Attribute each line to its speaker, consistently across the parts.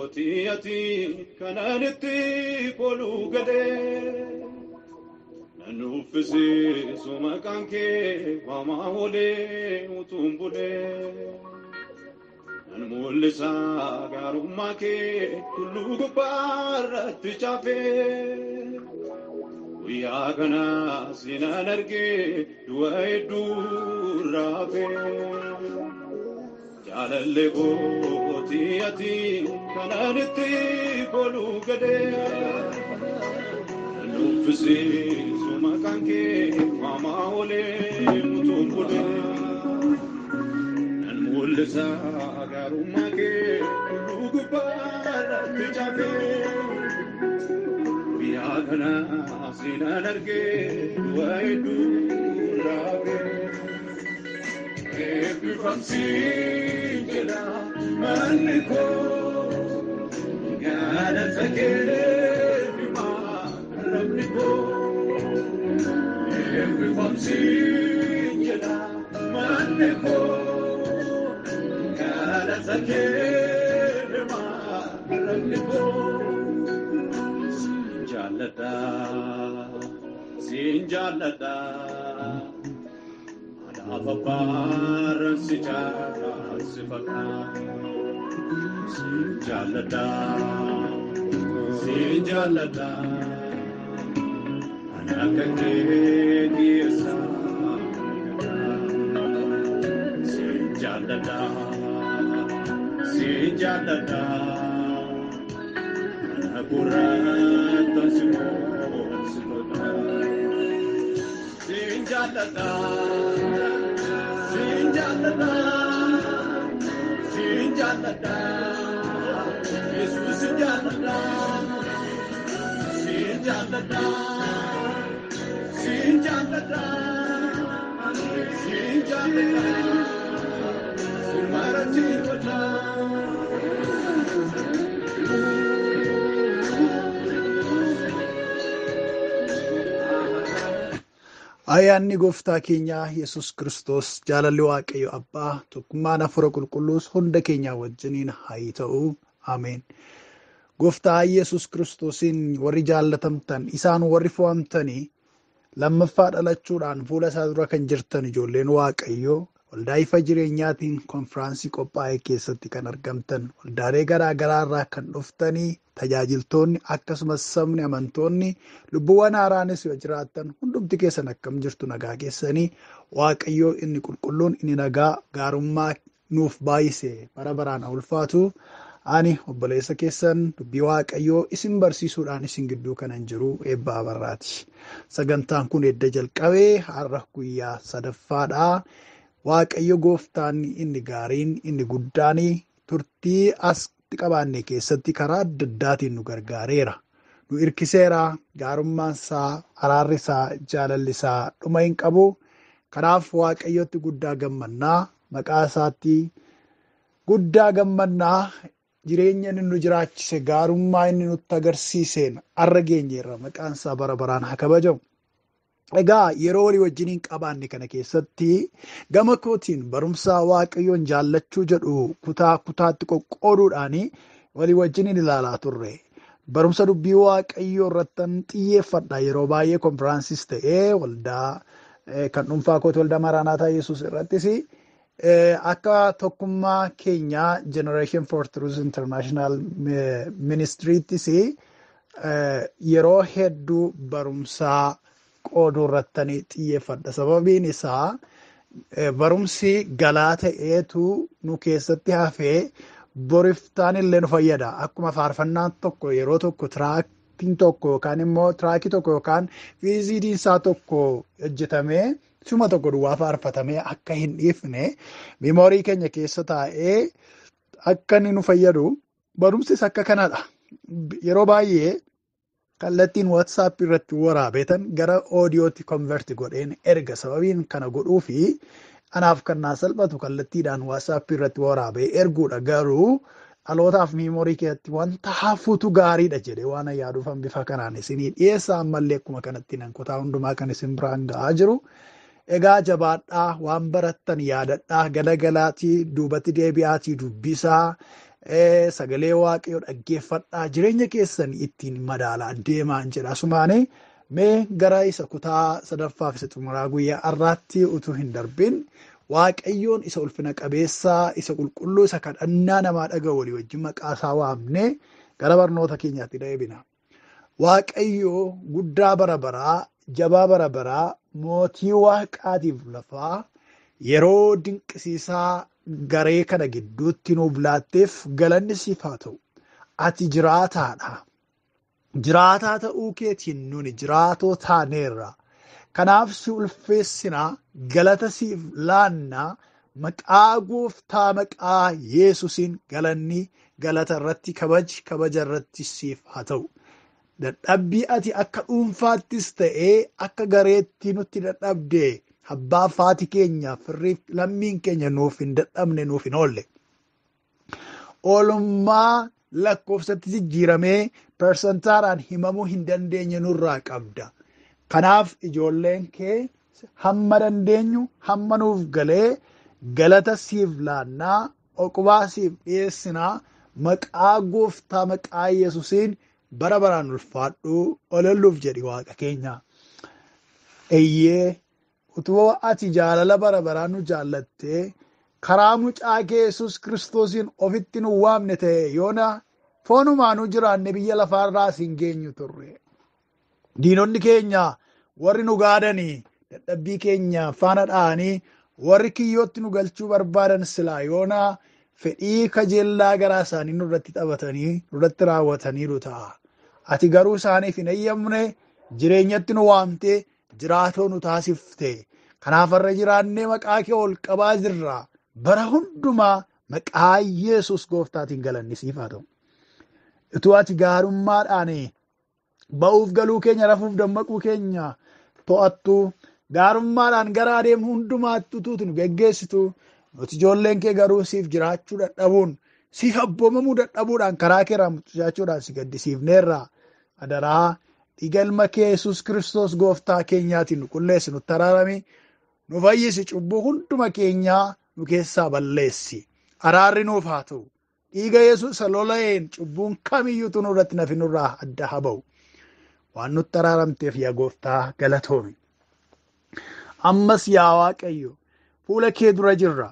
Speaker 1: Kootii ati kanaan itti koluu galee nan uffisiisu maqaan kee waamaa oolee utuun bulee nan mul'isa gaarummaa kee tulluu gubbaarratti caafee guyyaa kana sinaan argee du'a hedduu raafee. Jaalallee kootii ati kanaan itti koluu galee nan uffisiisu maqaan kee waamaa oolee utuun bulee nan mul'isa gaarummaa kee tulluu gubbaarratti caafee guyyaa kana sinaan argee du'a hedduu raafee. Eebbifamsi jedha manni koo galata kee namni koo. Eebbifamsi jedha manni koo galata kee namni koo. Siin jaalladha, siin jaalladha. Anaaf abbaan si jaalsifadha. Siin jaalladha, siin jaalladha. Ana akka kee dhiyeessa. Siin jaalladha, siin jaalladha. Ana gurraattan si moosifadha. Siin jaalladha. Siin jaalladha, siin jaalladha, Yesuus jaalladha. Siin jaalladha, siin jaalladha, siin jaalladha, sirmaratti godha.
Speaker 2: Ayyaanni gooftaa keenyaa Yesus Kiristoos, jaalalli Waaqayyo Abbaa, tokkummaan Hafuura Qulqulluus hunda keenyaa wajjiniin haa ta'u. Ameen. Gooftaa Yesus Kiristoosiin warri jaallatamtan, isaan warri fo'amtanii lammaffaa dhalachuudhaan fuula isaa dura kan jirtan ijoolleen Waaqayyoo, waldaa ifa jireenyaatiin konfiraansii qophaa'e keessatti kan argamtan, waldaalee garaa garaa irraa kan dhuftanii tajaajiltoonni, akkasumas sabni amantoonni lubbuuwwan haaraanis yoo jiraattan, hundumti keessan akkam jirtu? Nagaa keessanii? Waaqayyoo inni qulqulluun, inni nagaa gaarummaa nuuf baay'ise bara baraan haa ulfaatu. Ani obboleessa keessan dubbii Waaqayyoo isin barsiisuudhaan isin gidduu kanan jiru Eebbaa Barraati. Sagantaan kun edda jalqabee har'a guyyaa sadaffaadha. Waaqayyo gooftaan inni gaariin, inni guddaan turtii asitti qabaanne keessatti karaa adda addaatiin nu gargaareera. Nu hirkiseera. Gaarummaan isaa, araarri isaa, jaalalli isaa dhuma hin qabu. Kanaaf Waaqayyotti guddaa gammannaa, maqaa isaatti guddaa gammannaa. Jireenya inni nu jiraachise, gaarummaa inni nutti agarsiiseen har'a geenyeerra. Maqaan isaa bara baraan haa kabajamu. Egaa yeroo walii wajjiniin qabaanne kana keessatti gama kootiin barumsa Waaqayyoon jaallachuu jedhu kutaa kutaatti qoqqooduudhaan walii wajjiniin ilaalaa turre. Barumsa dubbii Waaqayyoo irrattan xiyyeeffadha. Yeroo baay'ee konfiraansis ta'ee waldaa kan dhuunfaa kooti, waldaa Maraanaataa Yesuus irrattis, akka tokkummaa keenyaa Generation for Truth International Ministryttis yeroo hedduu barumsaa qooduu irrattanii xiyyeeffadha. Sababiin isaa barumsi galaa ta'eetu nu keessatti hafee boriftaan illee nu fayyada. Akkuma faarfannaan tokko yeroo tokko tiraakiin tokko yookaan immoo tiraakii tokko yookaan VCD'n isaa tokko hojjetamee suma tokko duwwaa faarfatamee akka hin dhiifne, memory keenya keessa taa'ee akka inni nu fayyadu, barumsis akka kanadha. Yeroo baay'ee kallattiin WhatsApp irratti waraabeetan gara oodiyootti convert godheen erga. Sababiin kana godhuu fi anaaf kan naa salphatu kallattiidhaan WhatsApp irratti waraabee erguudha. Garuu dhalootaaf memory keessatti wanta hafuutu gaariidha jedhee waan yaaduufan bifa kanaan isinii dhiyeessa. Ammallee akkuma kanatti nan kutaa hundumaa kan isin biraan ga'aa jiru. Egaa jabaadhaa, waan barattan yaadadhaa, galagalaatii duubatti deebi'aatii dubbisaa. Sagalee Waaqayyoo dhaggeeffadhaa, jireenya keessan ittiin madaalaa deemaan jedha. Asumaanii mee gara isa kutaa sadaffaaf isa xumuraa guyyaa har'aatti utuu hin darbin Waaqayyoon isa ulfina qabeessaa, isa qulqulluu, isa kadhannaa namaa dhaga'u walii wajjin maqaa isaa waamnee gara barnoota keenyaatti deebina. Waaqayyoo guddaa bara baraa, jabaa bara baraa, mootii waaqaatiif lafaa yeroo dinqisiisaa garee kana gidduutti nuuf laatteef galanni siif haa ta'u. Ati jiraataadha. Jiraataa ta'uu keetiin nuni jiraatoo taaneerra. Kanaaf si ulfeessinaa, galata siif laannaa, maqaa gooftaa maqaa Yesuusiin galanni galata irratti kabaji kabaja irratti siif haa ta'u. Dadhabbii ati akka dhuunfaattis ta'ee akka gareetti nutti dadhabde abbaa faati keenya firriif lammiin keenya nuuf hin dadhabne, nuuf hin oolle. Oolmaa lakkoofsatti jijjiiramee persantaadhaan himamuu hin dandeenye nurraa qabda. Kanaaf ijoolleen kee hamma dandeenyu hamma nuuf galee galata siif laannaa, oqubaa siif dhiyeessinaa, maqaa gooftaa maqaa Yesuusiin bara baraan ulfaadhuu ololluuf jedhi Waaqa keenya. Eeyyee, utuu ati jaalala bara baraan nu jaallattee karaa mucaa kee Yesuus Kiristoosiin ofitti nu waamne ta'e yoona foonumaanuu jiraanne biyya lafaarraas hin geenyu turre. Diinonni keenya warri nu gaadanii dadhabbii keenya faana dha'anii warri kiyyootti nu galchuu barbaadan silaa yoona fedhii kajeellaa garaa isaanii nurratti taphatanii nurratti raawwataniiru ta'a. Ati garuu isaaniif hin eeyyamne, jireenyatti nu waamtee jiraatoo nu taasifte. Kanaaf har'a jiraannee maqaa kee ol qabaa jirra. Bara hundumaa maqaa Yesuus gooftaatiin galanni siif haa ta'u. Utuu ati gaarummaadhaan ba'uuf galuu keenya, rafuuf dammaquu keenya to'attu, gaarummaadhaan gara adeemu hundumaatti utuu nu geggeessitu, nuti ijoolleen kee garuu siif jiraachuu dadhabuun, siif abboomamuu dadhabuudhaan karaa kee irraa mucucaachuudhaan si gaddisiifneerra. Adaraa dhiiga ilma kee Yesuus Kiristoos gooftaa keenyaatiin nu qulleessi, nutti araarami, nu fayyisi, cubbuu hunduma keenyaa nu keessaa balleessi. Araarri nuuf haa ta'u. Dhiiga Yesuus isa lola'een cubbuun kamiyyuutu nurratti nafi nurraa adda haa ba'u. Waan nutti araaramteef yaa gooftaa galatoomi. Ammas yaa Waaqayyo fuula kee dura jirra.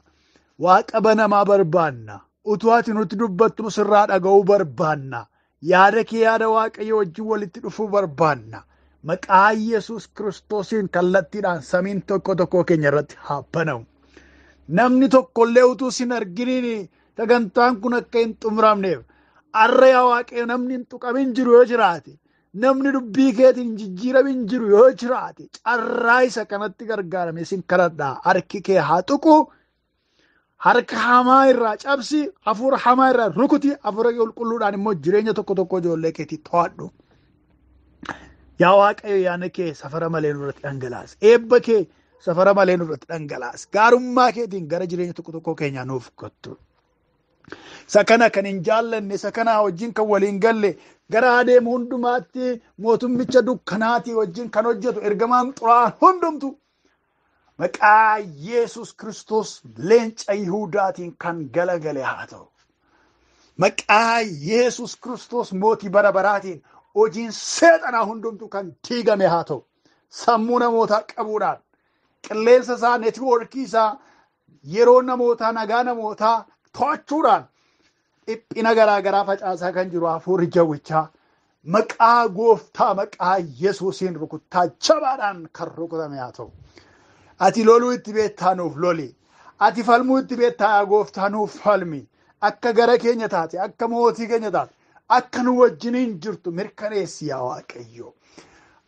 Speaker 2: Waaqa banamaa barbaanna. Utuu ati nutti dubbattu sirraa dhaga'uu barbaanna. Yaada kee yaada Waaqayyo wajjin walitti dhufuu barbaanna. Maqaa Yesuus Kiristoosiin kallattiidhaan samiin tokko tokko keenya irratti haa banamu. Namni tokkollee utuu sin arginiin sagantaan kun akka hin xumuramneef har'a yaa Waaqayyo namni hin tuqamin jiru yoo jiraate, namni dubbii keetiin jijjiiramin jiru yoo jiraate, carraa isa kanatti gargaarame sin kadhadhaa. Harki kee haa tuqu, harka hamaa irraa cabsi, hafuura hamaa irraa rukuti, hafuura qulqulluudhaan immoo jireenya tokko tokko ijoollee keetii to'adhu. Yaa Waaqayyo yaada kee safara malee nurratti dhangalaasi. Eebba kee safara malee nurratti dhangalaasi. Gaarummaa keetiin gara jireenya tokko tokko keenyaa nuuf kottu. Isa kana kan hin jaallanne, isa kana wajjin kan waliin galle, gara adeemu hundumaatti mootummicha dukkanaatii wajjin kan hojjetu ergamaan xuraa'aan hundumtu maqaa Yesuus Kiristoos leenca Yihuudaatiin kan galagale haa ta'u. Maqaa Yesuus Kiristoos mootii bara baraatiin hojiin seexanaa hundumtu kan diigame haa ta'u. Sammuu namootaa qabuudhaan qilleensa isaa, neetwoorkii isaa, yeroo namootaa, nagaa namootaa to'achuudhaan dhiphina garaa garaa facaasaa kan jiru hafuurri jawwichaa maqaa gooftaa maqaa Yesuusiin rukuttaa jabaadhaan kan rukutame haa ta'u. Ati loluu itti beektaa nuuf loli. Ati falmuu itti beektaa yaa gooftaa nuuf falmi. Akka gara keenya taate, akka mootii keenya taate, akka nu wajjiniin jirtu mirkaneessi yaa Waaqayyo.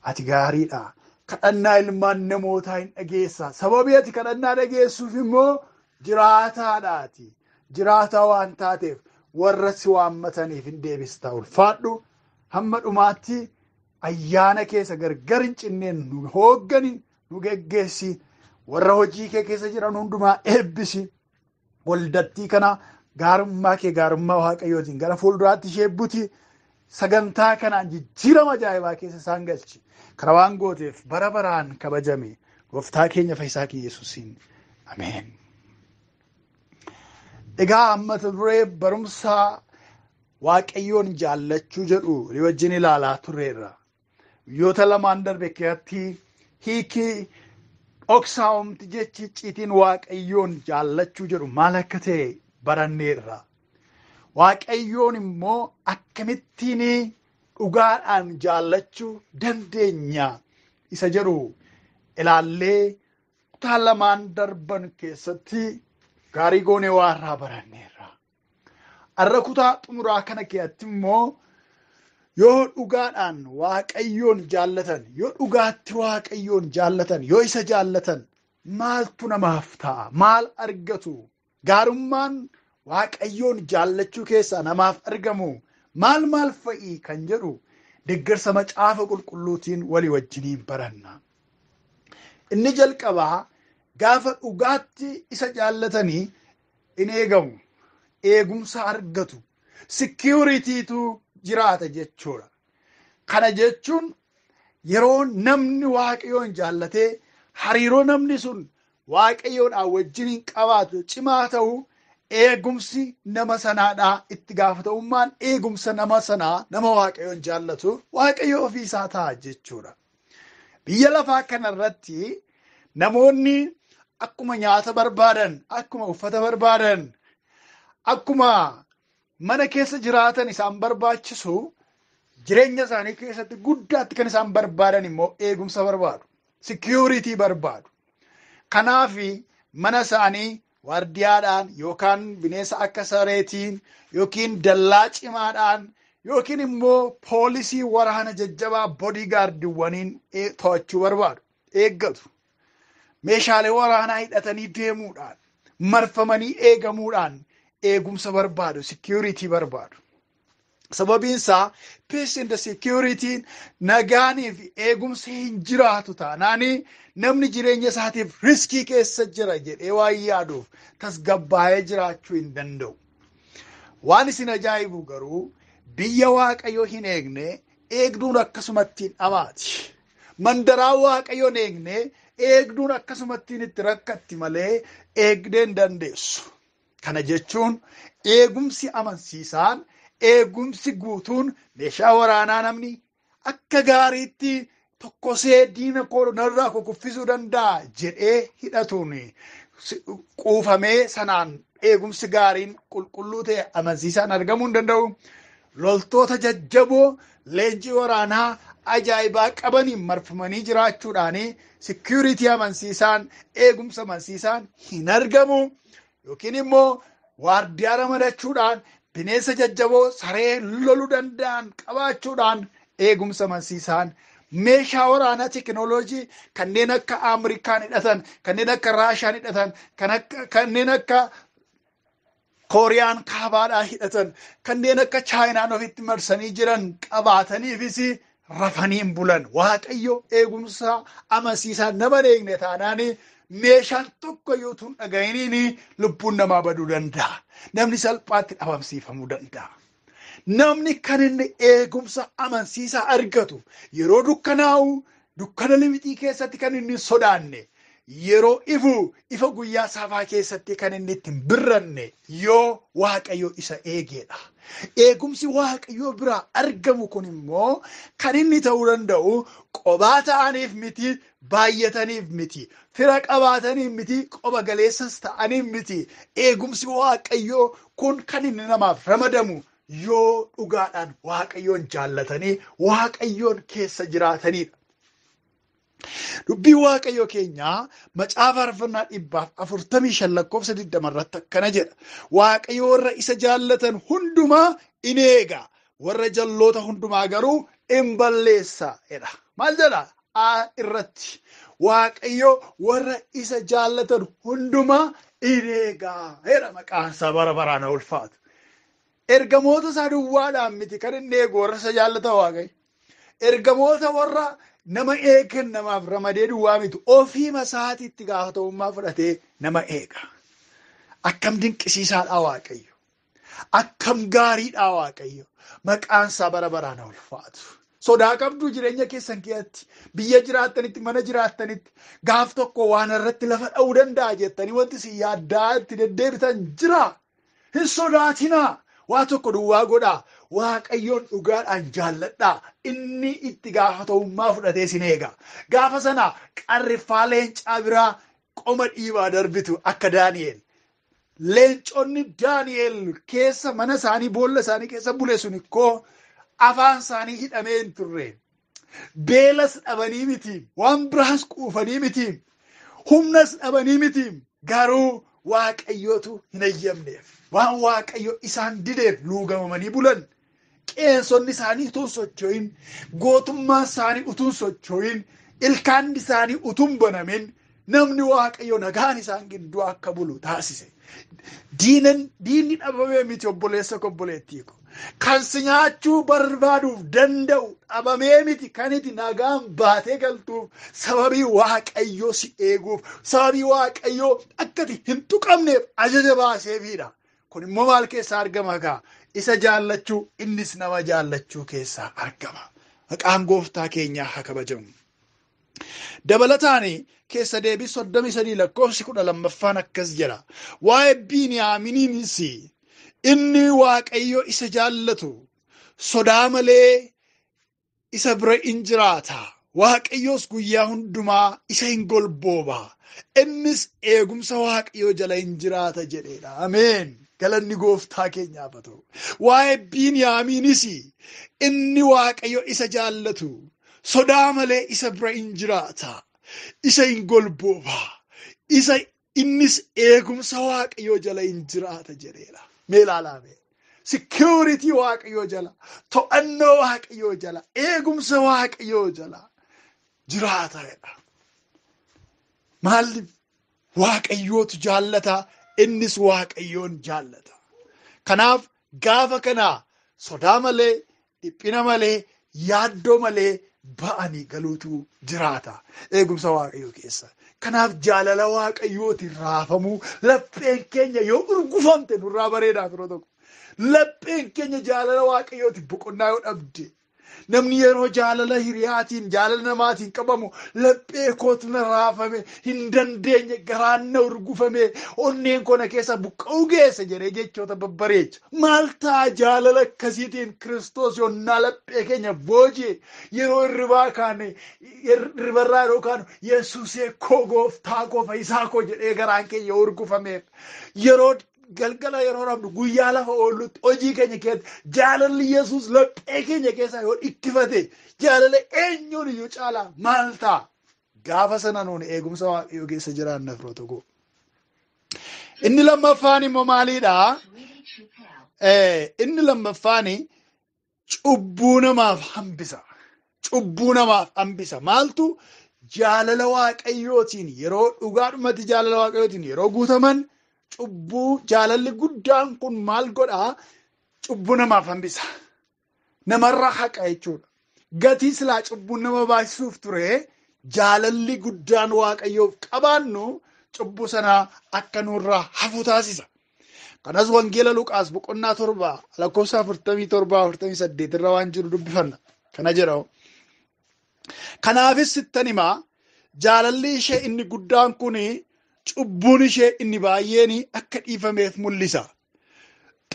Speaker 2: Ati gaariidha. Kadhannaa ilmaan namootaa hin dhageessa. Sababii ati kadhannaa dhageessuuf immoo jiraataadhaati. Jiraataa waan taateef warra si waammataniif hin deebista. Ulfaadhu hamma dhumaatti ayyaana keessa gargar hin cinneen nu hooggani, nu geggeessi. Warra hojii kee keessa jiran hundumaa eebbisi. Waldattii kana gaarummaa kee gaarummaa Waaqayyootiin gara fuulduraatti ishee buti. Sagantaa kanaan jijjiirama ajaa'ibaa keessa isaan galchi. Kana waan gooteef bara baraan kabajame. Gooftaa keenya fayyisaa keenya Yesuusiin. Ameen. Egaa mata duree barumsa Waaqayyoon jaallachuu jedhu wajjin ilaalaa turreerra. Guyyoota lamaan darbe keessatti hiikii dhoksaa'umti jechi icciitiin Waaqayyoon jaallachuu jedhu maal akka ta'e baranneerra. Waaqayyoon immoo akkamittiin dhugaadhaan jaallachuu dandeenya isa jedhu ilaallee kutaa lamaan darban keessatti gaarii goonee waa irraa baranneerra. Har'a kutaa xumuraa kana keessatti immoo yoo dhugaadhaan Waaqayyoon jaallatan, yoo dhugaatti Waaqayyoon jaallatan, yoo isa jaallatan maaltu namaaf ta'a? Maal argatu? Gaarummaan Waaqayyoon jaallachuu keessaa namaaf argamu maal maal fa'i kan jedhu deeggarsa macaafa qulqulluutiin walii wajjiniin baranna. Inni jalqabaa gaafa dhugaatti isa jaallatanii in eegamu, eegumsa argatu, sikiyuritiitu jiraata jechuudha. Kana jechuun yeroo namni Waaqayyoon jaallatee hariiroo namni sun Waaqayyoodhaan wajjiniin qabaatu cimaa ta'u eegumsi nama sanaadhaa itti gaafatamummaan eegumsa nama sanaa nama Waaqayyoon jaallatu Waaqayyo ofiisaa ta'a jechuudha. Biyya lafaa kanarratti namoonni akkuma nyaata barbaadan, akkuma uffata barbaadan, akkuma mana keessa jiraatan isaan barbaachisu jireenya isaanii keessatti guddaatti kan isaan barbaadan immoo eegumsa barbaadu. Sikiyuritii barbaadu. Kanaaf mana isaanii waardiyaadhaan yookaan bineensa akka sareetiin yookiin dallaa cimaadhaan yookiin immoo poolisii waraana jajjabaa boodigaardiiwwaniin to'achuu barbaadu. Eeggatu. Meeshaalee waraanaa hidhatanii deemuudhaan marfamanii eegamuudhaan eegumsa barbaadu, sikiyuritii barbaadu. Sababiin isaa peace and security nagaanii fi eegumsi hin jiraatu taanaanii namni jireenya isaatiif riskii keessa jira jedhee waan yaaduuf tasgabbaa'ee jiraachuu hin danda'u. Waan isin ajaa'ibu garuu biyya Waaqayyoo hin eegne eegduun akkasumatti dhamaati. Mandaraa Waaqayyoo hin eegne eegduun akkasumatti itti rakkatti malee eegdee hin dandeessu. Kana jechuun eegumsi amansiisaan eegumsi guutuun meeshaa waraanaa namni akka gaariitti tokkosee diina koo narraa kukuffisuu danda'a jedhee hidhatuun quufamee sanaan eegumsi gaariin qulqulluu ta'e amansiisaan argamuu hin danda'u. Loltoota jajjaboo leenjii waraanaa ajaa'ibaa qabaniin marfamanii jiraachuudhaan sikiyuritii amansiisaan eegumsa amansiisaan hin argamu. Yookiin immoo waardiyaa ramadachuudhaan bineensa jajjaboo saree loluu danda'an qabaachuudhaan eegumsa amansiisaan meeshaa waraanaa teekinooloojii kanneen akka Ameerikaan hidhatan, kanneen akka Raashaan hidhatan, kanneen akka Kooriyaan kaabaadhaa hidhatan, kanneen akka Chaayinaan ofitti marsanii jiran qabaataniifis rafanii hin bulan. Waaqayyo eegumsa amansiisaan nama hin eegne taanaan meeshaan tokko yoo tun dhaga'iniin lubbuun namaa baduu danda'a. Namni salphaatti dhabamsiifamuu danda'a. Namni kan inni eegumsa amansiisaa argatu yeroo dukkanaa'u dukkana limixii keessatti kan inni sodaanne yeroo ifu ifa guyyaa saafaa keessatti kan inni ittiin birranne yoo Waaqayyo isa eegeedha. Eegumsi Waaqayyo biraa argamu kun immoo kan inni ta'uu danda'u qobaa ta'aniif miti, baay'ataniif miti, fira qabaataniif miti, qoba galeessas ta'aniif miti. Eegumsi Waaqayyoo kun kan inni namaaf ramadamu yoo dhugaadhaan Waaqayyoon jaallatanii Waaqayyoon keessa jiraatanidha. Dubbiin Waaqayyoo keenyaa macaafa faarfannaa 145 lakkoofsa 20 irratti akkana jedha. Waaqayyo warra isa jaallatan hundumaa in eega, warra jalloota hundumaa garuu in balleessa jedha. Maal jedha? A irratti Waaqayyo warra isa jaallatan hundumaa in eega jedha. Maqaan isaa bara baraan ulfaatu. Ergamoota isaa duwwaadhaan miti kan inni eegu warra isa jaallatan Waaqayyo. Ergamoota warra nama eegan namaaf ramadee duwwaa miti ofiima isaatiitti gaafatamummaa fudhatee nama eega. Akkam dinqisiisaadha Waaqayyo. Akkam gaariidha Waaqayyo. Maqaan isaa bara baraan ulfaatu. Sodaa qabdu jireenya keessan keessatti, biyya jiraattanitti, mana jiraattanitti gaaf tokko waan irratti lafa dha'uu danda'a jettanii wanti isin yaaddaa itti deddeebitan jira. Hin sodaatinaa. Waa tokko duwwaa godhaa. Waaqayyoon dhugaadhaan jaalladhaa. Inni itti gaafatamummaa fudhatee isin eega. Gaafa sana qarriffaa leencaa biraa qoma dhiibaa darbitu akka Daani'el. Leenconni Daani'el keessa mana isaanii boolla isaanii keessa bule sun ikkoo afaan isaanii hidhamee hin turre. Beelas dhabanii miti. Waan biraas quufanii miti. Humnas dhabanii miti. Garuu Waaqayyootu hin eeyyamneef. Waan Waaqayyo isaan dideef luugamamanii bulan. Qeensonni isaanii utuu hin socho'in, gootummaan isaanii utuu hin socho'in, ilkaan isaanii utuu hin banamin, namni Waaqayyo nagaan isaan gidduu akka bulu taasise. Diinni dhabamee miti obboleessa koo obboleettii koo. Kan si nyaachuu barbaaduuf danda'u dhabamee miti kan itti nagaan baatee galtuuf sababii Waaqayyoo si eeguuf sababii Waaqayyoo akka ati hin tuqamneef ajaja baaseefidha. Kun immoo maal keessaa argama gaa? Isa jaallachuu innis nama jaallachuu keessaa argama. Maqaan gooftaa keenyaa haa kabajamu. Dabalataan keessa deebii 33 lakkoofsi 12 akkas jedha. Waa'ee Biiniyaaminiinis inni Waaqayyo isa jaallatu sodaa malee isa bira in jiraata. Waaqayyos guyyaa hundumaa isa hin golbooba. Innis eegumsa Waaqayyoo jala hin jiraata jedheedha. Ameen. Galanni gooftaa keenyaaf haa ta'u. Waa'ee Biiniyaamiinis inni Waaqayyo isa jaallatu sodaa malee isa bira hin jiraata. Isa hin golbooba. Isa innis eegumsa Waaqayyoo jala hin jiraata jedheedha. Mee ilaalaa mee. Security Waaqayyoo jala, to'annoo Waaqayyoo jala, eegumsa Waaqayyoo jala jiraata jedha. Maalli Waaqayyootu jaallata, innis Waaqayyoon jaallata. Kanaaf gaafa kana sodaa malee, dhiphina malee, yaaddoo malee ba'anii galuutu jiraata eegumsa Waaqayyoo keessa. Kanaaf jaalala Waaqayyootiin raafamuu lapheen keenya yoo urgufamte nurraa bareedaa yeroo tokko. Lapheen keenya jaalala Waaqayyootiin boqonnaa yoo dhabde namni yeroo jaalala hiriyaatiin jaalala namaatiin qabamu laphee kootu na raafame hin dandeenye garaan na urgufame onneen koo na keessa buqqa'uu geesse jedhee jechoota babbareecha. Maal ta'a jaalala akkasiitiin Kiristoos yonnaa laphee keenya booji'e yeroo hirribaa kaane hirribarraa yeroo kaanu Yesuusee koo gooftaa koo fayyisaa koo jedhee garaan keenya urgufameef yeroo galgala yeroo rafnu guyyaa lafa oollutti hojii keenya keessatti jaalalli Yesuus laphee keenya keessaa yoo dhikkifate jaalala eenyuun iyyuu caalaa maal ta'a? Gaafa sana nuuni eegumsa Waaqayyoo keessa jiraanna firoota koo. Inni lammaffaan immoo maaliidha? Inni lammaffaan cubbuu namaaf hambisa. Cubbuu namaaf hambisa. Maaltu jaalala Waaqayyootiin yeroo dhugaadhumatti jaalala Waaqayyootiin yeroo guutaman cubbuu jaalalli guddaan kun maal godhaa? Cubbuu namaaf hambisa. Namarraa haqa jechuudha. Gatii silaa cubbuun nama baasisuuf ture jaalalli guddaan Waaqayyoof qabaannu cubbuu sana akka nurraa hafu taasisa. Kanas Wangeela Luqaas boqonnaa 7 lakkoofsa 47 48 irra waan jiru dubbifanna. Kana jedha. Kanaafis sittan himaa jaalalli ishee inni guddaan kun cubbuun ishee inni baay'een akka dhiifameef mul'isa.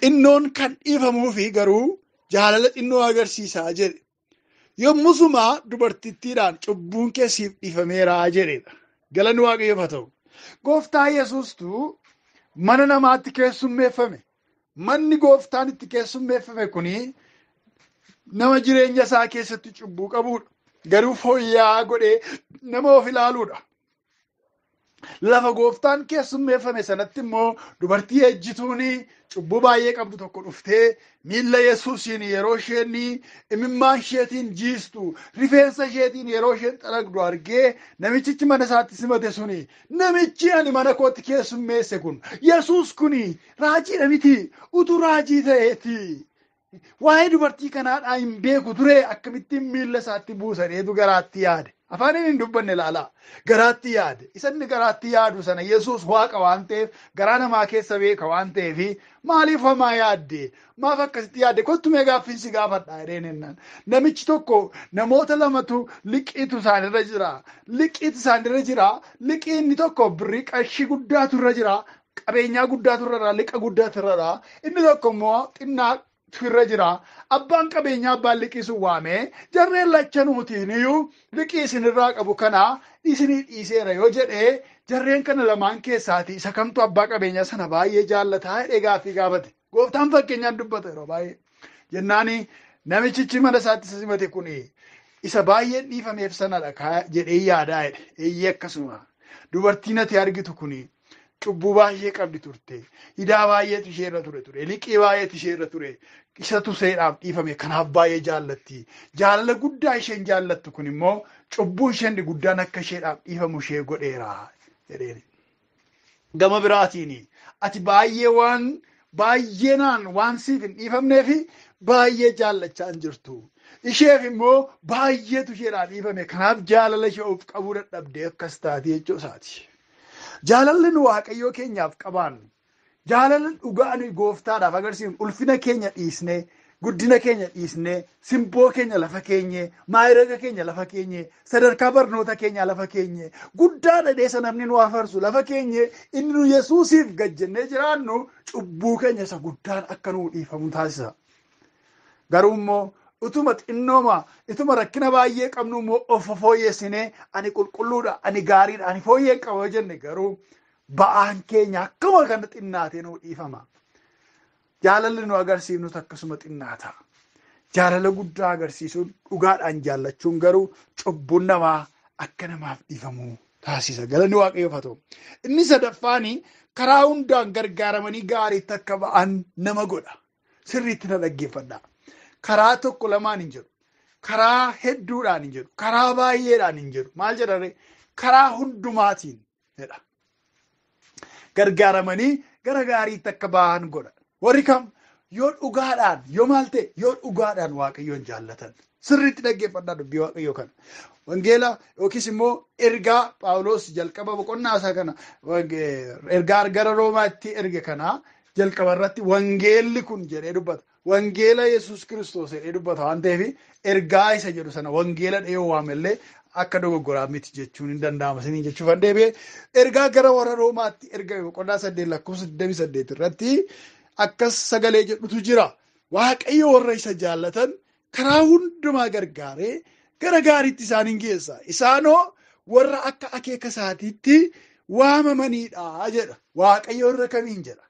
Speaker 2: Xinnoon kan dhiifamuufi garuu jaalala xinnoo agarsiisaa jedhe. Yommusuma dubartittiidhaan cubbuun kee siif dhiifameera jedheedha. Galanni Waaqayyoof haa ta'u. Gooftaa Yesuustu mana namaatti keessummeeffame. Manni gooftaan itti keessummeeffame kuni nama jireenya isaa keessatti cubbuu qabudha. Garuu fooyya'aa godhee nama of ilaaluudha. Lafa gooftaan keessummeeffame sanatti immoo dubartii ejjituun cubbuu baay'ee qabdu tokko dhuftee miilla Yesuusiin yeroo isheen imimmaan isheetiin jiistu rifeensa isheetiin yeroo isheen xaragdu argee namichichi mana isaatti simate suni namichi ani mana kootti keessummeesse kun Yesuus kuni raajiidha miti utuu raajii ta'eeti. Waa'ee dubartii kanaadhaa hin beeku ture akkamittiin miilla isaatti buusaneetu garaatti yaade. Afaaniin hin dubbanne ilaalaa. Garaatti yaade. Isa inni garaatti yaadu sana Yesuus waaqa waan ta'eef garaa namaa keessa beeka waan ta'eef maaliif homaa yaadde? Maaf akkasitti yaadde? Kottu mee gaaffiin si gaafadha jedheen jennaan. Namichi tokko namoota lamatu liqiitu isaanirra jira. Liqiitu isaanirra jira. Liqii inni tokko birrii qarshii guddaatu irra jira. Qabeenyaa guddaatu irra jira, liqa guddaatu irra jira. Inni tokko immoo xinnaatu irra jira. Abbaan qabeenyaa abbaan liqii sun waamee jarreen lachanuutiin iyyuu liqii isinirraa qabu kana isinii dhiiseera yoo jedhee jarreen kana lamaan keessaati isa kamtu abbaa qabeenyaa sana baay'ee jaallataa jedhee gaaffii gaafate. Gooftaan fakkeenyaan dubbata yeroo baay'ee. Jennaani namichichi mana isaatti isa simate kun isa baay'een dhiifameef sanadha jedhee yaadaa jedhe. Eeyyee akkasuma. Dubartiin ati argitu kun cubbuu baay'ee qabdi turte. Idaa baay'eetu isheerra ture. Liqii baay'eetu isheerra ture. Isatu seeraaf dhiifame kanaaf baay'ee jaallatti. Jaalala guddaa isheen jaallattu kun immoo cubbuu isheen guddaan akka isheedhaaf dhiifamu ishee godheera jedheen. Gama biraatiin ati baay'ee waan baay'eenaan waan siif hin dhiifamneefi baay'ee jaallachaa hin jirtu. Isheef immoo baay'eetu isheedhaan dhiifame kanaaf jaalala ishee of qabuu dadhabdee akkas taate jechuu isaati. Jaalalli nu Waaqayyoo keenyaaf qabaannu, jaalalli dhugaa nuyi gooftaadhaaf agarsiifnu, ulfina keenya dhiisnee, guddina keenya dhiisnee, simboo keenya lafa keenyee, maayiraga keenya lafa keenyee, sadarkaa barnoota keenyaa lafa keenyee, guddaa dhadheessa namni nu afarsu lafa keenyee, inni nu Yesuusiif gajjennee jiraannu cubbuu keenya isa guddaan akka nuu dhiifamu taasisa. Garuu immoo utuma xinnooma, ituma rakkina baay'ee qabnu immoo of fooyyessinee ani qulqulluudha, ani gaariidha, ani fooyyee qaba jenne garuu ba'aan keenya akkuma kana xinnaatee nuu dhiifama. Jaalalli nu agarsiifnus akkasuma xinnaata. Jaalala guddaa agarsiisuun dhugaadhaan jaallachuun garuu cubbuun namaa akka namaaf dhiifamu taasisa. Galanni Waaqayyoof haa ta'u. Inni sadaffaani karaa hundaan gargaaramanii gaariitti akka ba'an nama godha. Sirriitti na dhaggeeffadhaa. Karaa tokko lamaan hin jedhu. Karaa hedduudhaan hin jedhu. Karaa baay'eedhaan hin jedhu. Maal jedha? Karaa hundumaatiin jedha. Gargaaramanii gara gaariitti akka ba'an godha. Warri kam yoo dhugaadhaan yoo maal ta'e yoo dhugaadhaan Waaqayyoon jaallatan. Sirriitti dhaggeeffadhaa dubbii Waaqayyoo kana. Wangeela yookiis immoo ergaa Phaawulos jalqaba boqonnaa isaa kana ergaa gara Roomaatti erge kana jalqaba irratti wangeelli kun jedhee dubbata. Wangeela Yesuus Kiristoos jedhee dubbata waan ta'eef ergaa isa jedhu sana wangeela dhiyoo waamellee akka dogoggoraa miti jechuun hin danda'ama isiniin jechuuf deebi'ee ergaa gara warra Roomaatti ergame boqonnaa 8 lakkoofsa 28 irratti akkas sagalee jedhutu jira. Waaqayyo warra isa jaallatan karaa hundumaa gargaaree gara gaariitti isaan hin geessa. Isaanoo warra akka akeeka isaatiitti waamamaniidha jedha. Waaqayyo warra kamiin jedha?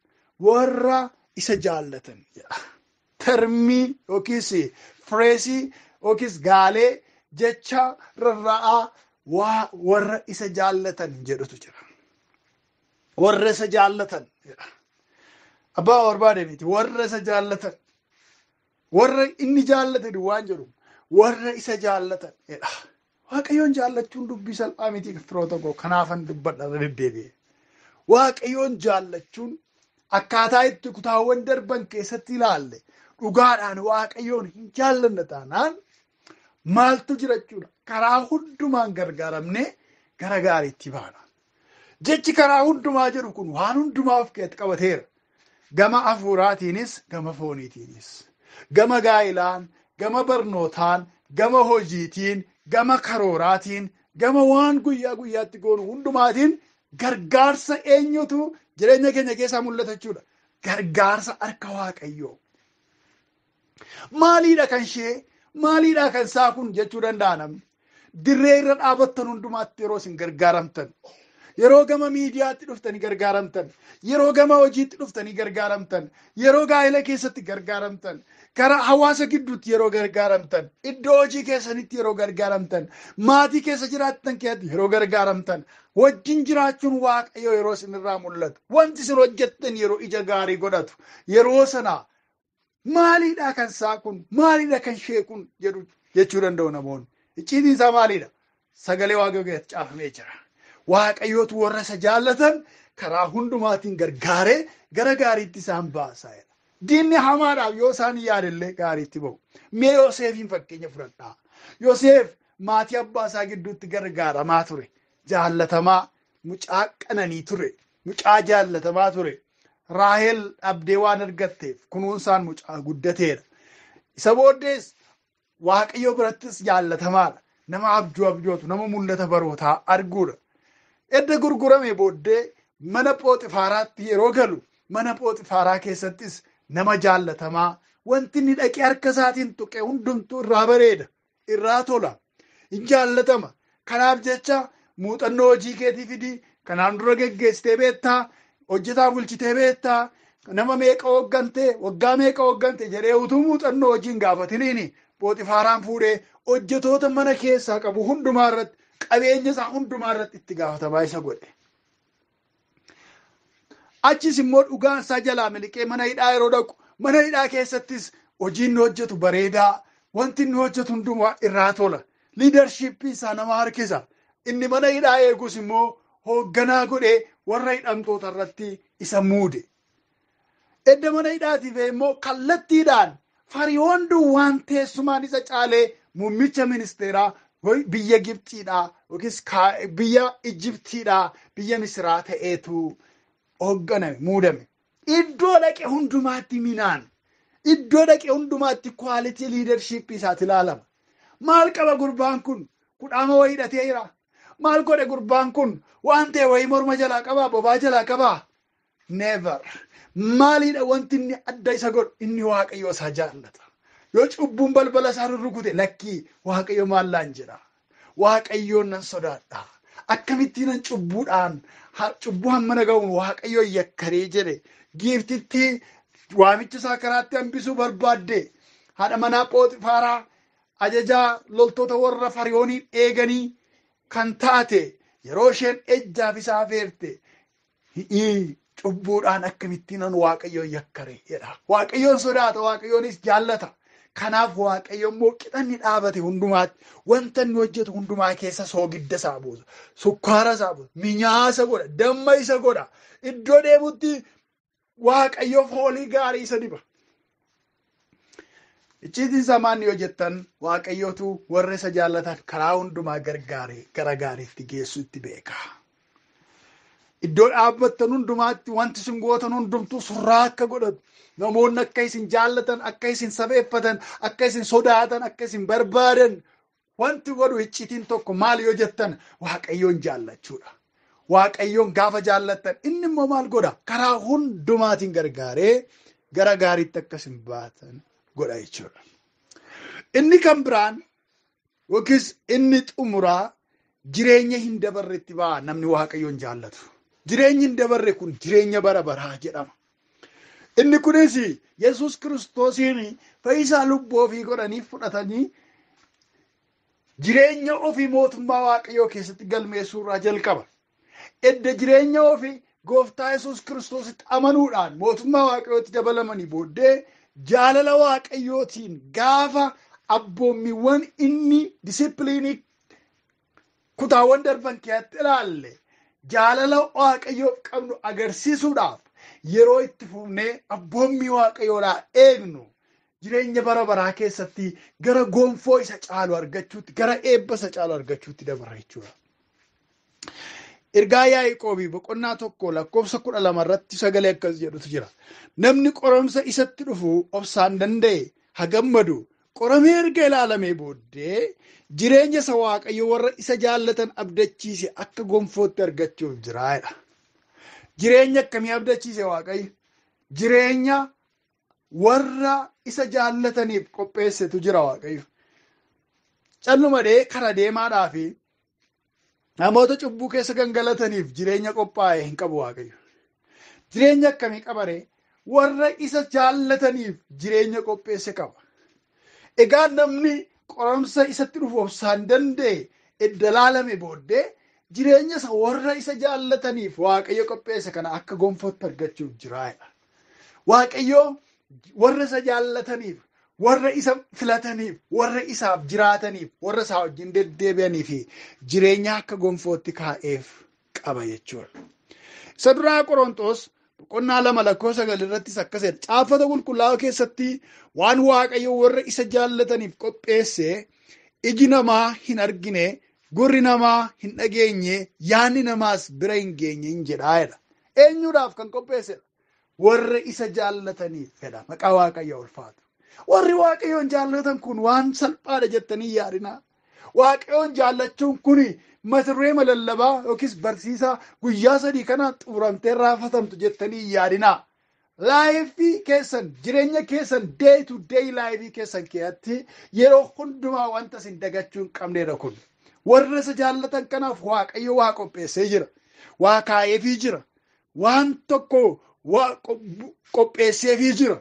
Speaker 2: Warra isa jaallatan jedha. Termii yookiis fireesii yookiis gaalee jecha rarra'aa warra isa jaallatan jedhutu jira. Warra isa jaallatan jedha. Abbaa barbaade miti warra isa jaallatan. Warra inni jaallate duwwaan jedhu warra isa jaallatan jedha. Waaqayyoon jaallachuun dubbii salphaa miti firoota koo kanaafan dubbadha irra deddeebi'e. Waaqayyoon jaallachuun akkaataa itti kutaawwan darban keessatti ilaalle dhugaadhaan Waaqayyoon hin jaallanna taanaan maaltu jira jechuudha. Karaa hundumaan gargaaramnee gara gaariitti baana. Jechi karaa hundumaa jedhu kun waan hundumaa of keessatti qabateera. Gama hafuuraatiinis gama fooniitiinis. Gama gaa'ilaan, gama barnootaan, gama hojiitiin, gama karooraatiin, gama waan guyyaa guyyaatti goonu hundumaatiin gargaarsa eenyutu jireenya keenya keessaa mul'ata jechuudha. Gargaarsa harka Waaqayyoo. Maaliidha kan ishee? Maaliidha kan isaa kun jechuu danda'a namni? Dirree irra dhaabattan hundumaatti yeroo isin gargaaramtan, yeroo gama miidiyaatti dhuftanii gargaaramtan, yeroo gama hojiitti dhuftanii gargaaramtan, yeroo gaa'ela keessatti gargaaramtan, karaa hawaasa gidduutti yeroo gargaaramtan, iddoo hojii keessanitti yeroo gargaaramtan, maatii keessa jiraattan keessatti yeroo gargaaramtan, wajjin jiraachuun Waaqayyoo yeroo isinirraa mul'atu, wanti isin hojjettan yeroo ija gaarii godhatu, yeroo sana maaliidha kan isaa kun, maaliidha kan ishee kun jedhu jechuu danda'u namoonni. Icciitiin isaa maaliidha? Sagalee Waaqayyoo keessatti caafamee jira. Waaqayyootu warra isa jaallatan karaa hundumaatiin gargaaree gara gaariitti isaan baasaa jira. Diinni hamaadhaaf yoo isaan yaadallee gaariitti ba'u. Mee Yoosefiin fakkeenya fudhadhaa. Yoosef maatii abbaa isaa gidduutti gargaaramaa ture. Jaallatamaa, mucaa qananii ture. Mucaa jaallatamaa ture. Raahel dhabdee waan argatteef kunuunsaan mucaa guddateera. Isa booddees Waaqayyo birattis jaallatamaadha. Nama abjuu abjootu, nama mul'ata barootaa arguudha. Edda gurgurame booddee mana Phooxifaaraatti yeroo galu mana Phooxifaaraa keessattis nama jaallatamaa, wanti inni dhaqee harka isaatiin tuqe hundumtuu irraa bareeda, irraa tola, hin jaallatama. Kanaaf jecha muuxannoo hojii keetii fidii, kanaan dura geggeessitee beektaa, hojjetaa bulchitee beektaa, nama meeqa hooggante, waggaa meeqa hooggante jedhee utuu muuxannoo hojii hin gaafatiniin Phooxifaaraan fuudhee hojjetoota mana keessaa qabu hundumaa irratti, qabeenya isaa hundumaa irratti itti gaafatamaa isa godhe. Achis immoo dhugaan isaa jalaa miliqee mana hidhaa yeroo dhaqu, mana hidhaa keessattis hojii inni hojjetu bareedaa, wanti inni hojjetu hundumaa irraa tola. Liidarshiippiin isaa nama harkisa. Inni mana hidhaa eegus immoo hoogganaa godhee warra hidhamtoota irratti isa muude. Edda mana hidhaatii ba'e immoo kallattiidhaan Fariyoon duwwaan teessumaan isa caalee muummicha ministeeraa biyya Gibxiidhaa yookiis biyya Ijiptiidhaa, biyya Misiraa ta'eetu hoogganame, muudame. Iddoo dhaqe hundumaatti minaan, iddoo dhaqe hundumaatti quality liidarshiippii isaati ilaalama. Maal qaba gurbaan kun? Kudhaama wayii hidhatee jira. Maal godhe gurbaan kun? Waan ta'e wayii morma jalaa qabaa, bobaa jalaa qabaa? Never. Maaliidha wanti inni adda isa godhu? Inni Waaqayyo isaa jaallata. Yoo cubbuun balbala isaa rurrukute, lakkii, Waaqayyo maallaan jedha. Waaqayyoon nan sodaadha. Akkamittiin nan cubbuudhaan cubbuu hammana ga'uun Waaqayyoon yakkaree jedhe. Giiftitti waamicha isaa karaatti hambisuu barbaadde, haadha manaa Phooxifaaraa, ajajaa loltoota warra Fariyooniin eeganii kan taate, yeroo isheen ejjaaf isaa afeerte, cubbuudhaan akkamittiin nan Waaqayyoon yakkare jedha. Waaqayyoon sodaata, Waaqayyoonis jaallata. Kanaaf Waaqayyo immoo qixa inni dhaabate hundumaatti, wanta inni hojjetu hundumaa keessa soogidda isaa buusa, sukkaara isaa buusa, minyaa isa godha, damma isa godha. Iddoo deemutti Waaqayyo foolii gaarii isa diba. Icciitiin isaa maal yoo jettan, Waaqayyotu warra isa jaallatan karaa hundumaa gargaaree gara gaariitti geessu itti beeka. Iddoo dhaabbattan hundumaatti wanti isin gootan hundumtuu surraa akka godhatu, namoonni akka isin jaallatan, akka isin safeeffatan, akka isin sodaatan, akka isin barbaadan wanti godhu icciitiin tokko maal yoo jettan, Waaqayyoon jaallachuudha. Waaqayyoon gaafa jaallattan inni immoo maal godha? Karaa hundumaatiin gargaaree gara gaariitti akka isin baatan godha jechuudha. Inni kan biraan yookiis inni xumuraa jireenya hin dabarretti ba'a namni Waaqayyoon jaallatu. Jireenyi hin dabarre kun jireenya bara baraa jedhama. Inni kunis Yesuus Kiristoosiin fayyisaa lubbuu ofii godhanii fudhatanii jireenya ofii mootummaa Waaqayyoo keessatti galmeessuu irraa jalqaba. Edda jireenya ofii gooftaa Yesuus Kiristoositti amanuudhaan mootummaa Waaqayyootti dabalamanii booddee, jaalala Waaqayyootiin gaafa abboommiiwwan inni disipiliinii kutaawwan darban keessatti ilaalle, jaalala Waaqayyoof qabnu agarsiisuudhaaf yeroo itti fufnee abboommii Waaqayyoodhaa eegnu, jireenya bara baraa keessatti gara gonfoo isa caalu argachuutti, gara eebba isa caalu argachuutti dabarra jechuudha. Ergaa Yaaqoobii boqonnaa 1 lakkoofsa 12 irratti sagalee akkas jedhutu jira. Namni qoramsa isatti dhufu obsaan danda'e haa gammadu. Qoramee erga ilaalamee booddee jireenya isa Waaqayyo warra isa jaallatan abdachiise akka gonfootti argachuuf jira jedha. Jireenya akkamii abdachiise Waaqayyo? Jireenya warra isa jaallataniif qopheessetu jira Waaqayyo. Calluma dhee kara deemaadhaa fi namoota cubbuu keessa gangalataniif jireenya qophaa'e hin qabu Waaqayyo. Jireenya akkamii qabaree? Warra isa jaallataniif jireenya qopheesse qaba. Egaa namni qoramsa isatti dhufu obsaan danda'e edda laalame booddee jireenya isa warra isa jaallataniif Waaqayyo qopheesse kana akka gonfootti argachuuf jiraadha. Waaqayyo warra isa jaallataniif, warra isa filataniif, warra isaaf jiraataniif, warra isaa wajjin deddeebi'anii fi jireenya akka gonfootti kaa'eef qaba jechuudha. Isa duraa Qorontos boqonnaa 2 lakkoofsa 9 irrattis akkas jedha. Caaffata qulqullaa'oo keessatti waan Waaqayyo warra isa jaallataniif qopheesse iji namaa hin argine, gurri namaa hin dhageenye, yaadni namaas bira hin geenye hin jedhaa jedha. Eenyuudhaaf kan qopheessedha? Warra isa jaallataniif jedha. Maqaa Waaqayyo ulfaatu. Warri Waaqayyoon jaallatan kun waan salphaadha jettanii yaadinaa. Waaqayyoon jaallachuun kun mata duree lallabaa yookiis barsiisaa guyyaa 3 kana xumuramtee raafatamtu jettanii hin yaadinaa. Life keessan, jireenya keessan, day to day life keessan keessatti yeroo hundumaa wanta isin dagachuu hin qabnedha kun. Warra isa jaallatan kanaaf Waaqayyo waa qopheessee jira. Waa kaa'eefii jira. Waan tokko waa qopheesseefii jira.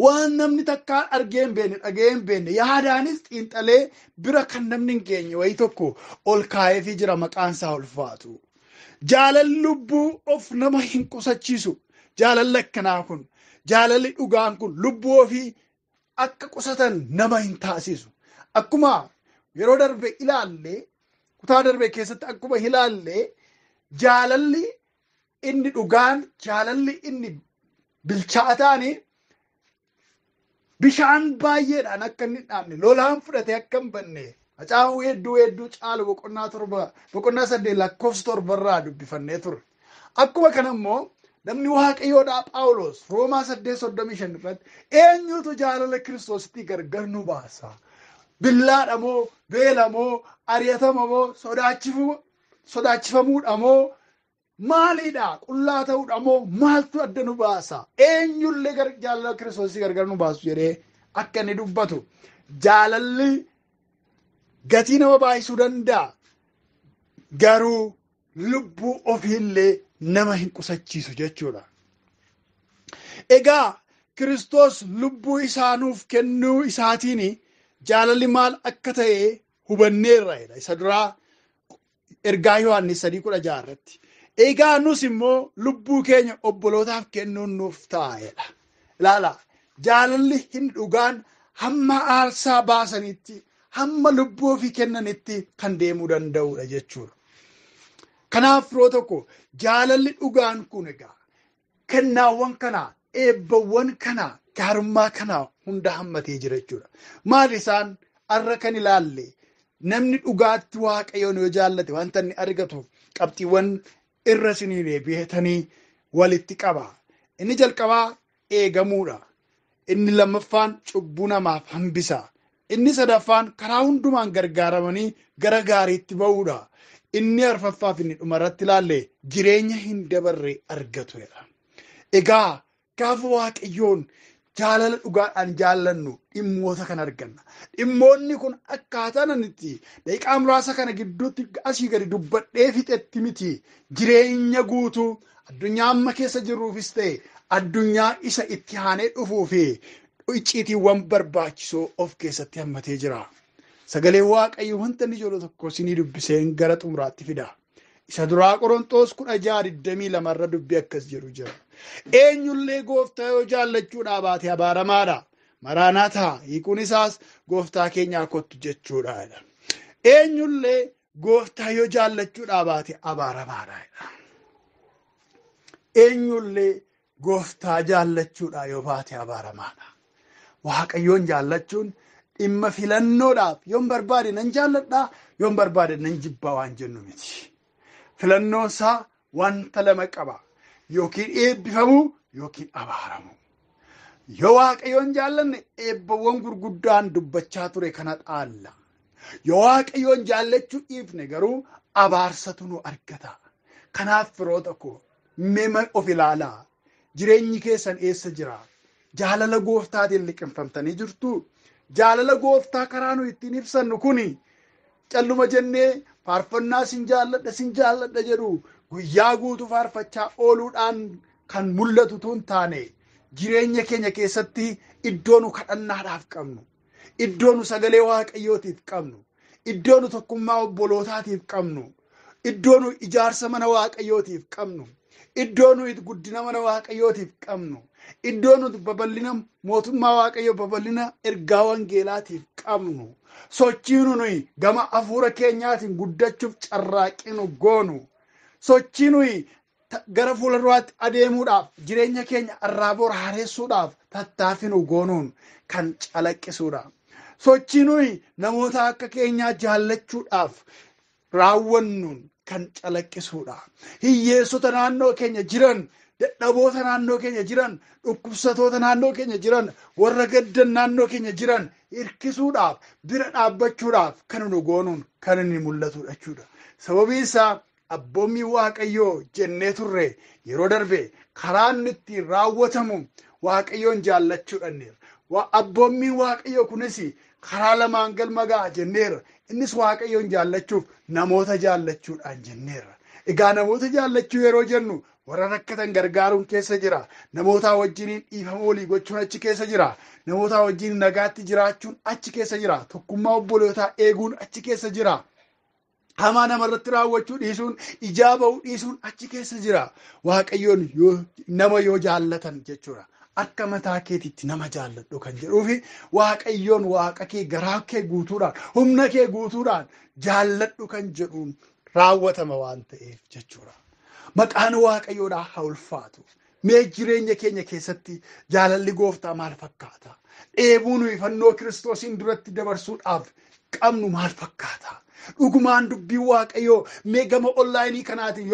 Speaker 2: Waan namni takkaan argee hin beekne, dhaga'ee hin beekne, yaadaanis xiinxalee bira kan namni hin geenye wayii tokko ol kaa'eefii jira, maqaan isaa ulfaatu. Jaalalli lubbuu of nama hin qusachiisu. Jaalalli akkanaa kun, jaalalli dhugaan kun lubbuu ofii akka qusatan nama hin taasisu. Akkuma yeroo darbe ilaalle, kutaa darbe keessatti akkuma ilaalle, jaalalli inni dhugaan, jaalalli inni bilchaataani bishaan baay'eedhaan akka inni dhaabne, lolaan fudhatee akka hin banne, Macaafa hedduu hedduu caalu boqonnaa 7, boqonnaa 8 lakkoofsa 7 irraa dubbifannee turre. Akkuma kana immoo namni Waaqayyoodhaa Phaawulos Roomaa 8:35 irratti eenyutu jaalala Kiristoositti gargar nu baasa? Billaadha moo, beela moo, ari'atama moo, sodaachifamuudha moo, maaliidha? Qullaa ta'uudha moo, maaltu adda nu baasa? Eenyullee jaalala Kiristoositti gargar nu baasu jedhee akka inni dubbatu. Jaalalli gatii nama baay'isuu danda'a. Garuu lubbuu ofiillee nama hin qusachiisu jechuudha. Egaa Kiristoos lubbuu isaa nuuf kennuu isaatiin jaalalli maal akka ta'e hubanneerra jedha. Isa duraa ergaa Yohaannis 3:16 irratti. Egaa nus immoo lubbuu keenya obbolootaaf kennuun nuuf ta'a jedha. Ilaala, jaalalli hin dhugaan hamma aarsaa baasanitti, hamma lubbuu ofii kennanitti kan deemuu danda'udha jechuudha. Kanaaf yeroo tokko jaalalli dhugaan kun egaa kennaawwan kanaa, eebbawwan kanaa, gaarummaa kanaa hunda hammatee jira jechuudha. Maal isaan har'a kan ilaalle, namni dhugaatti Waaqayyoon yoo jaallate wanta inni argatu qabxiiwwan irra isinii deebi'atanii walitti qaba. Inni jalqabaa eegamuudha. Inni lammaffaan cubbuu namaaf hambisa. Inni sadaffaan karaa hundumaan gargaaramanii gara gaariitti ba'uudha. Inni arfaffaaf inni dhumarratti ilaalle jireenya hin dabarre argatudha. Egaa gaafa Waaqayyoon jaalala dhugaadhaan jaallannu dhimmoota kan arganna. Dhimmoonni kun akkaataa nanitti daqiiqaa muraasa kana gidduutti asii gadi dubbadhee fixetti miti. Jireenya guutuu addunyaa amma keessa jirruufis ta'e addunyaa isa itti aanee dhufuu fi icciitiiwwan barbaachisoo of keessatti hammatee jira. Sagalee Waaqayyo wanta inni jedhu tokko isinii dubbiseen gara xumuraatti fida. Isa duraa Qorontoos 16:22 irra dubbii akkas jedhu jira. Eenyullee gooftaa yoo jaallachuudhaa baate abaaramaadha. Maraanaataa hiikuun isaas gooftaa keenyaa kottu jechuudha. Eenyullee gooftaa yoo jaallachuudhaa baate abaaramaadha. Eenyullee gooftaa jaallachuudhaa yoo baate abaaramaadha. Waaqayyoon jaallachuun dhimma filannoodhaaf yoon barbaade nan jaalladhaa, yoon barbaade nan jibbaa waan jennu miti. Filannoon isaa wanta lama qaba. Yookiin eebbifamuu yookiin abaaramuu. Yoo Waaqayyoon jaallanne eebbawwan gurguddaan dubbachaa ture kana dhaalla. Yoo Waaqayyoon jaallachuu dhiifne garuu abaarsatu nu argata. Kanaaf firoota koo mee of ilaalaa. Jireenyi keessan eessa jira? Jaalala gooftaatiin liqimfamtanii jirtu. Jaalala gooftaa karaa nu ittiin ibsannu kuni calluma jennee faarfannaa sin jaalladha sin jaalladha jedhu guyyaa guutuu faarfachaa ooluudhaan kan mul'atu tun taane jireenya keenya keessatti iddoo nu kadhannaadhaaf qabnu, iddoo nu sagalee Waaqayyootiif qabnu, iddoo nu tokkummaa obbolootaatiif qabnu, iddoo nu ijaarsa mana Waaqayyootiif qabnu, iddoo nu guddina mana Waaqayyootiif qabnu, iddoo nu babal'ina mootummaa Waaqayyoo, babal'ina ergaa wangeelaatiif qabnu, sochii nuyi gama hafuura keenyaatiin guddachuuf carraaqinu goonu, sochii nuyi gara fuulduraatti adeemuudhaaf jireenya keenya irraa bor haaressuudhaaf tattaafinu goonuun kan calaqqisuudha. Sochii nuyi namoota akka keenyaa jaallachuudhaaf raawwannuun kan calaqqisuudha. Hiyyeessota naannoo keenya jiran Dadhaboota naannoo keenya jiran, dhukkubsatoota naannoo keenya jiran, warra gaddan naannoo keenya jiran hirkisuudhaaf, bira dhaabbachuudhaaf kan nu goonuun kan inni mul'atudha jechuudha. Sababiin isaa abboommii Waaqayyoo jennee turre yeroo darbe karaa inni ittiin raawwatamu Waaqayyoon jaallachuudhaanidha. Abboommiin Waaqayyoo kunis karaa lamaan galma ga'a jenneerra. Innis Waaqayyoon jaallachuuf namoota jaallachuudhaan jenneerra. Egaa namoota jaallachuu yeroo jennu warra rakkatan gargaaruun keessa jira. Namoota wajjiniin dhiifama walii gochuun achi keessa jira. Namoota wajjin nagaatti jiraachuun achi keessa jira. Tokkummaa obbolootaa eeguun achi keessa jira. Hamaa namarratti raawwachuu dhiisuun, ijaa ba'uu dhiisuun achi keessa jira. Waaqayyoon nama yoo jaallatan jechuudha. Akka mataa keetiitti nama jaalladhu kan jedhuufi Waaqayyoon waaqa kee garaa kee guutuudhaan, humna kee guutuudhaan jaalladhu kan jedhuun raawwatama waan ta'eef jechuudha. Maqaan Waaqayyoodhaa haa ulfaatu. Mee jireenya keenya keessatti jaalalli gooftaa maal fakkaata? Dheebuu nuyi fannoo Kiristoosiin duratti dabarsuudhaaf qabnu maal fakkaata? Dhugumaan dubbiin Waaqayyoo mee gama onlaayinii kanaatiin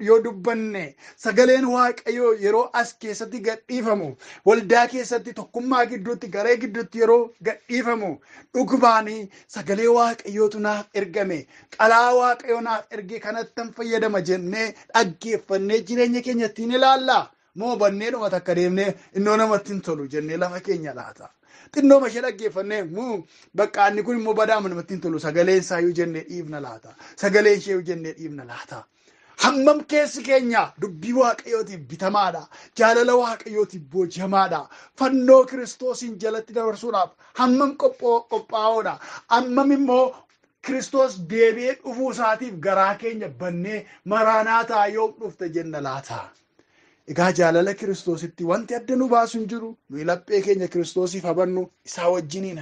Speaker 2: yoo dubbanne sagaleen Waaqayyoo yeroo as keessatti gadhiifamu, waldaa keessatti tokkummaa gidduutti, garee gidduutti yeroo gadhiifamu dhugumaan sagalee Waaqayyootu naaf ergame, qalaa Waaqayyoo naaf erge kanattan fayyadama jennee dhaggeeffannee jireenya keenya ittiin ilaalla. Moo bannee dhuma takka deemnee innoo namatti hin tolu jennee lafa keenya laata? Xinnoo ishee dhaggeeffannee bakka inni kun immoo badaama namatti hin tolu sagaleen isaayyuu jennee dhiifna laata? Sagaleen isheeyyuu jennee dhiifna laata? Hammam keessi keenya dubbii Waaqayyootiif bitamaadha. Jaalala Waaqayyootiif boojamaadha. Fannoo Kiristoosiin jalatti dabarsuudhaaf hammam qophaa'oodha. Hammam immoo Kiristoos deebi'ee dhufuu isaatiif garaa keenya bannee maraanaataa yoom dhufte jenna laata? Egaa jaalala Kiristoositti wanti adda nu baasu hin jiru. Nuyi laphee keenya Kiristoosiif habannu isaa wajjiniin